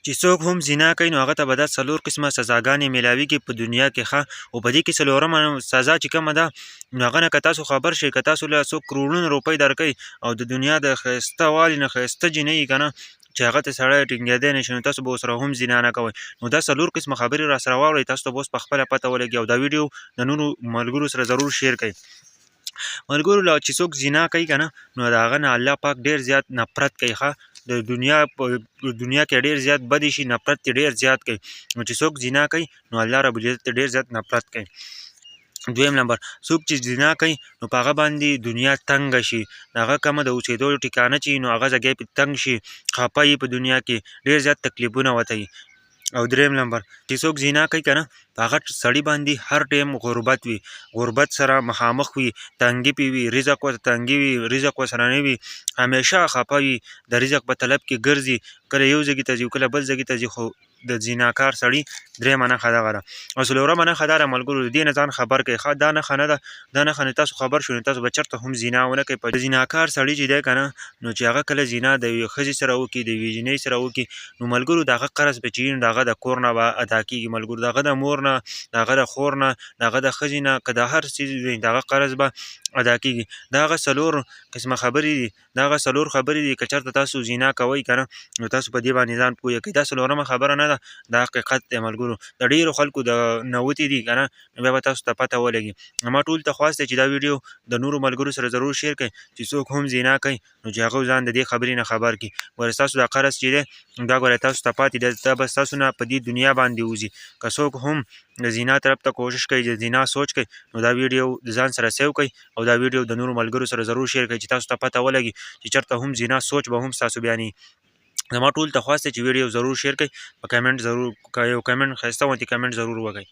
چې څوک هم زنا کوي نو هغه ته به دا څلور قسمه سزاګانې میلاویږي په دنیا کې. ښه، او په دې کې څلورمه سزا چې کومه ده نو هغه نه که تاسو خبر شئ، که تاسو له څوک کروړونه روپۍ درکوي او د دنیا د ښایسته والي نه ښایسته جینۍ که نه چې هغه ته سړی ټینګېدی نه شي، نو تاسو به ورسره هم زنا نه کوئ. نو دا څلور قسمه خبرې را سره واورئ، تاسو ته به اوس په خپله پته ولګي، او دا ویډیو د نورو ملګرو سره ضرور شیر کړئ. ملګرو له چې څوک زنا کوي که نه نو د هغه نه الله پاک ډېر زیات نفرت کوي. ښه، د دنیا په دنیا کې ډېر زیات بدې شي، نفرت یې ډېر زیات کوي. نو چې څوک زنا کوي نو الله رب العزت ډېر زیات نفرت کوي. دویم نمبر، څوک چې زنا کوي نو په هغه باندې دنیا تنګه شي، د هغه کومه د اوسېدو ټکانه چې نو هغه ځای پې تنګ شي، خفه یي، په دنیا کې ډېر زیات تکلیفونه ورته وي. او دریم نمبر، چې څوک زنا کوي که نه په هغه سړي باندې هر ټایم غربت وي، غربت سره مخامخ وي، تنګي پې وي، رزق ورته تنګي وي، رزق ورسره نه وي، همیشه خفه وي، د رزق په طلب کې ګرځي، کله یو ځای ته ځي کله بل ځای ته ځي. خو د زیناکار سړي درېیمه نښه دغه ده. او څلورمه نښه دا ده ملګرو، د دې نه ځان خبر کړئ. ښه، دا نښه نه ده، دا نښه نه تاسو خبر شئ نو تاسو به چېرته هم زنا ونه کړئ. په زیناکار سړي چې دی که نه نو چې هغه کله زنا د یوې ښځې سره وکړي، د یوې جینۍ سره وکړي، نو ملګرو د هغه قرض به چې وي نو د هغه د کور نه به ادا کېږي. ملګرو د هغه د مور نه، د هغه د خور نه، د هغه د ښځې نه، که د هر څیز وي د هغه قرض به ادا کېږي. دا هغه څلور قسمه خبرې دي، دا هغه څلور خبرې دي. که چېرته تاسو زنا کوئ که نه نو تاسو په دې باندې ځان پوه کړئ. دا څلورمه خبره نه ده، دا حقیقت دی ملګرو، د ډېرو خلکو د نوتې دي که نه، نو بیا به تاسو ته پته ولګي. ما ټول ته خواست دی چې دا ویډیو د نورو ملګرو سره ضرور شیر کړئ چې څوک هم زنا کوي نو چې هغه ځان د دې خبرې نه خبر کړي. ګوره ستاسو دا قرض چې دی دا ګوره تاسو ته پاتې دی، دا به ستاسو نه په دې دنیا باندې وځي. که څوک هم د زنا طرف ته کوشش کوي، د زنا سوچ کوي، نو دا ویډیو د ځان سره سیو کړئ او دا ویډیو د نورو ملګرو سره ضرور شیر کړئ چې تاسو ته پته ولګي چې چېرته هم زنا سوچ به هم ستاسو بیا نه. زما ټول ته خواست دی چې ویډیو ضرور شیر کړئ، په کمنټ ضرور، که یو کمنټ ښایسته غوندې کمنټ ضرور وکړئ.